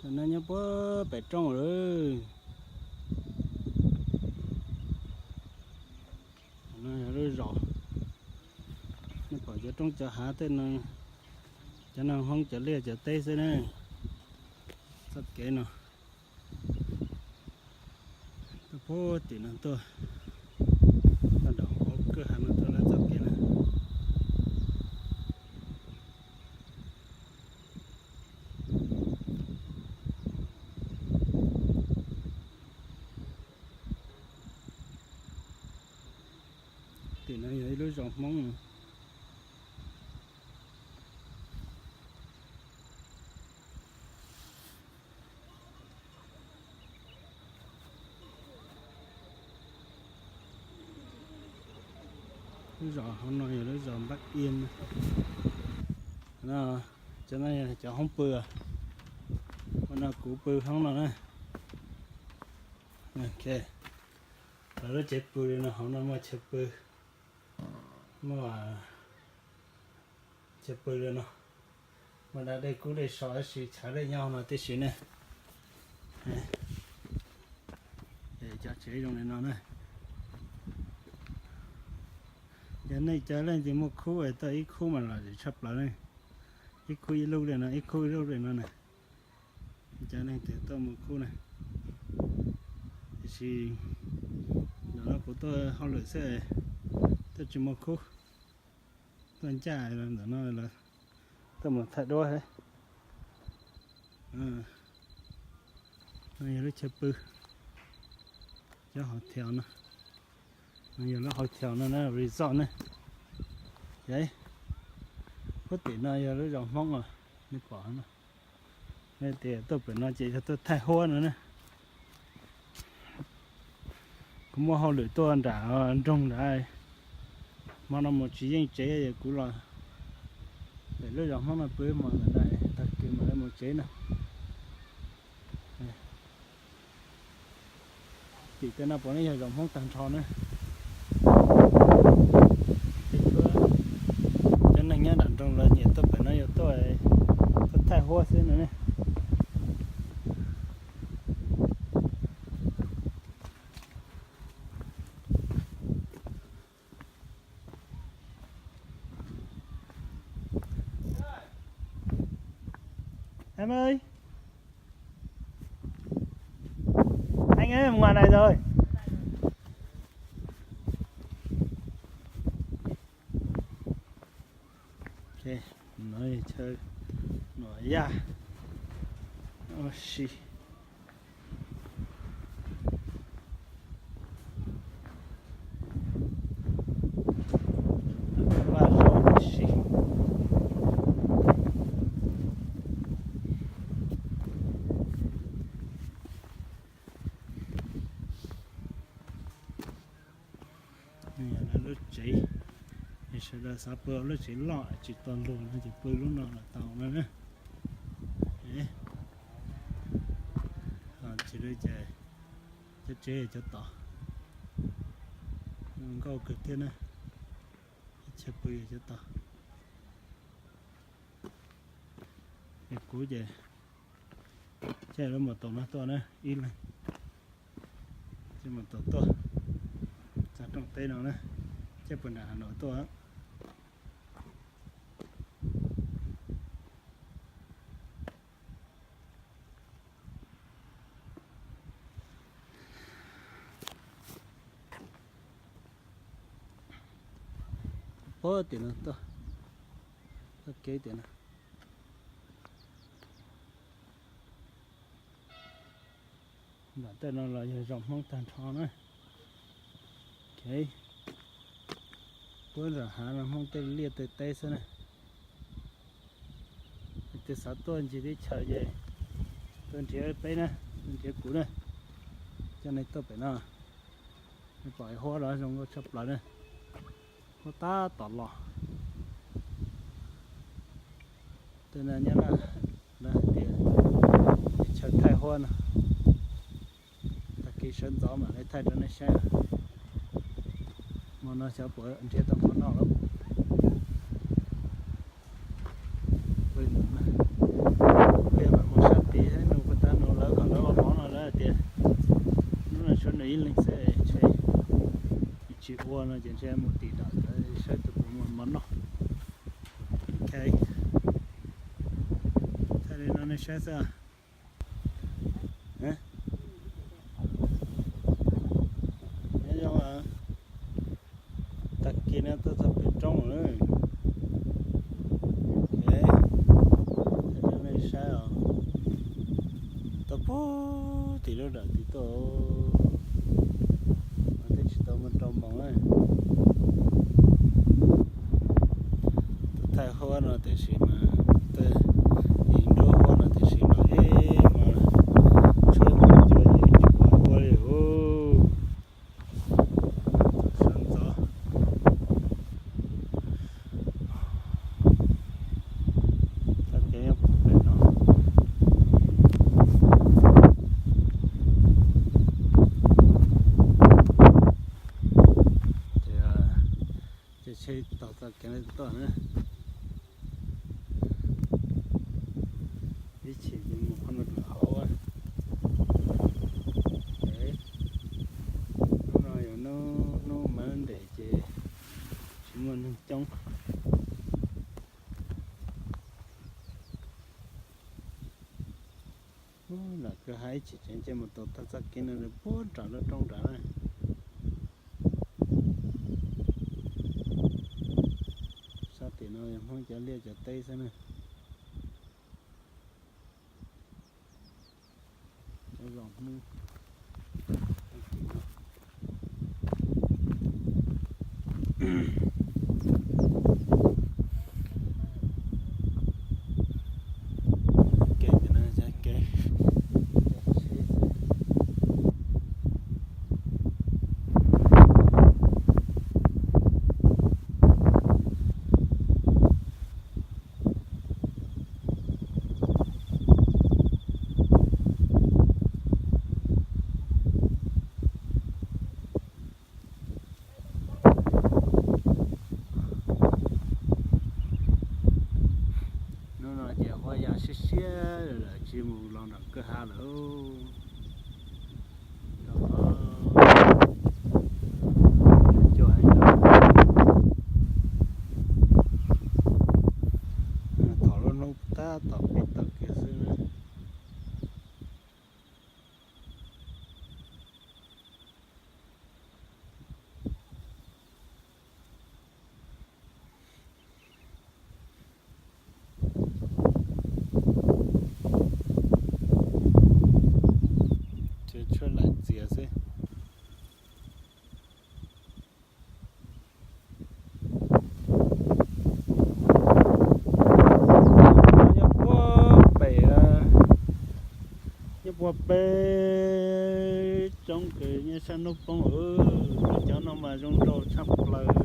Tam no nyob puag pem roob lawm. No yog lub zos, nej pom cov roob cov hav tej no, cov no Hmoob cov liaj cov teb xwb na. Txoj kev no tuaj puag tim no tuaj, toj nram hauv kwj ha no tuaj lawm txoj kev na. Tim no yog ib lub zos Hmoob. Lub zos hauv no yog lub zos Npab Iab. Cov no yog cov hoob pw, hauv no kuv pw hoob no na. Lawv lub tsev pw li no, hauv no muaj chaw pw, muaj chaw pw li no, muaj dab dej kub dej so tab sis tshav dej nyob no tib si ne. Cov tsev zoo li no na. Yog nej cov leej twg muaj khub es tau ib khub mas lom zem tshaj plaws ne. Ib khub ib lub li no, ib khub ib lub li no na. Cov leej twg tuaj muaj khub na. Tiam sis ntawm no kuv tuaj hauj lwm xwb, tuaj tsis muaj khub. Tuaj ncaj ntawm no lawm, tuaj mus thaij duab thiab. No yog lub chaw pw, cov hotel no, no yog lub hotel no na, resort na. Puag tim no yog lub zos Hmoob os, nej pom no. Nej tias tuaj pem no ces yog tuaj thaij huab no na. Kuv muaj hauj lwm tuaj nram nroog nrad, hmo no mus tsis yeej tsev es kuv los pem lub zos Hmoob no pw hmo ntawm no, tag kis mam li mus tsev na. Tim tej no puav leej yog zos Hmoob tag nrho na. Cov neeg nyob nram nroog lawv nyiam tuaj pem no yog tuaj, tuaj thaij huab xwb no ne. Em ơi, anh ơi, em ngoài này rồi. Ok, no chaw Nua Yaj. Ua si. Vaj zaub ua si. Lub tsev, sawv daws xav pw lub tsev loj tsis tau lug no ces pw lub no los tau no na. Tsis li ces cov tsev cov tod nkauj kawg thiab na. Chaw pw cov tod. Es kuv ces caij lub mos taus no tuaj na, ib leeg caij mos taus tuaj txog rooj teb no na, caij puag nram Hà Nội tuaj. Puag tim no tuaj, txoj kev tim no. Nram tej no los yog zos Hmoob tag nrho na. Ok, puag nram hav no Hmoob tej liaj tej teb xwb na. Leej twg xav tuaj ncig teb chaws ces tuaj nrhiav peb na, tuaj nrhiav kuv na, coj nej tuaj pem no. Nej pom huab los zoo nkauj tshaj plaws na, huab tab tom los. Tej no nyob Laj lawv hais tias chaw thaij huab no. Tag kis sawv ntxov mam li thaij rau nej saib. Hmo no xyov puas nrhiav tau qhov noj lawm. Pw ntawm no, peb mam mus sab tid saib nws puas No ces ntshe mus tim dam cov saib tus puas muaj mov noj. Ok, thaij li no nej saib xwb. Nyob zoo, tag kis no tuaj txog pem roob lawm. Ok, thaij rau nej saib os. Tuaj puag tim lub dam tid tuaj, twb tsis tau muaj rau moos na. Tuaj thaij huab no tiam sis mas, tuaj ib nrub huab no tiam sis mas ib mas tshuab mus cua ces tsis pom huab li os. Sawv ntxov. Txoj kev nyob puag pem no. Ces, ces tsheb tos txoj kev tuaj na. Ib chim ces mus qhov no rau hauv. Hnub no yog hnub, hnub Monday ces tsis muaj neeg coob. Lam kwj ha ib chim tseem cia mus taug tag txoj kev no puag nram lub roob nrad na. Sab tim no yog Hmoob cov liaj cov teb xwb na. Cov zos Hmoob. Kev tim no kev. Hnub no ces huab ya siab siab lawm tsis mus los nram kwj ha lawm. Thaum lub hnub tab tom pib tawm kiag xwb na. Ces tshuab laim txias xwb. Nyob puag pem, nyob puag pem roob kws nyob sab hnub poob, cov no mas zoo nraug tshaj plaws.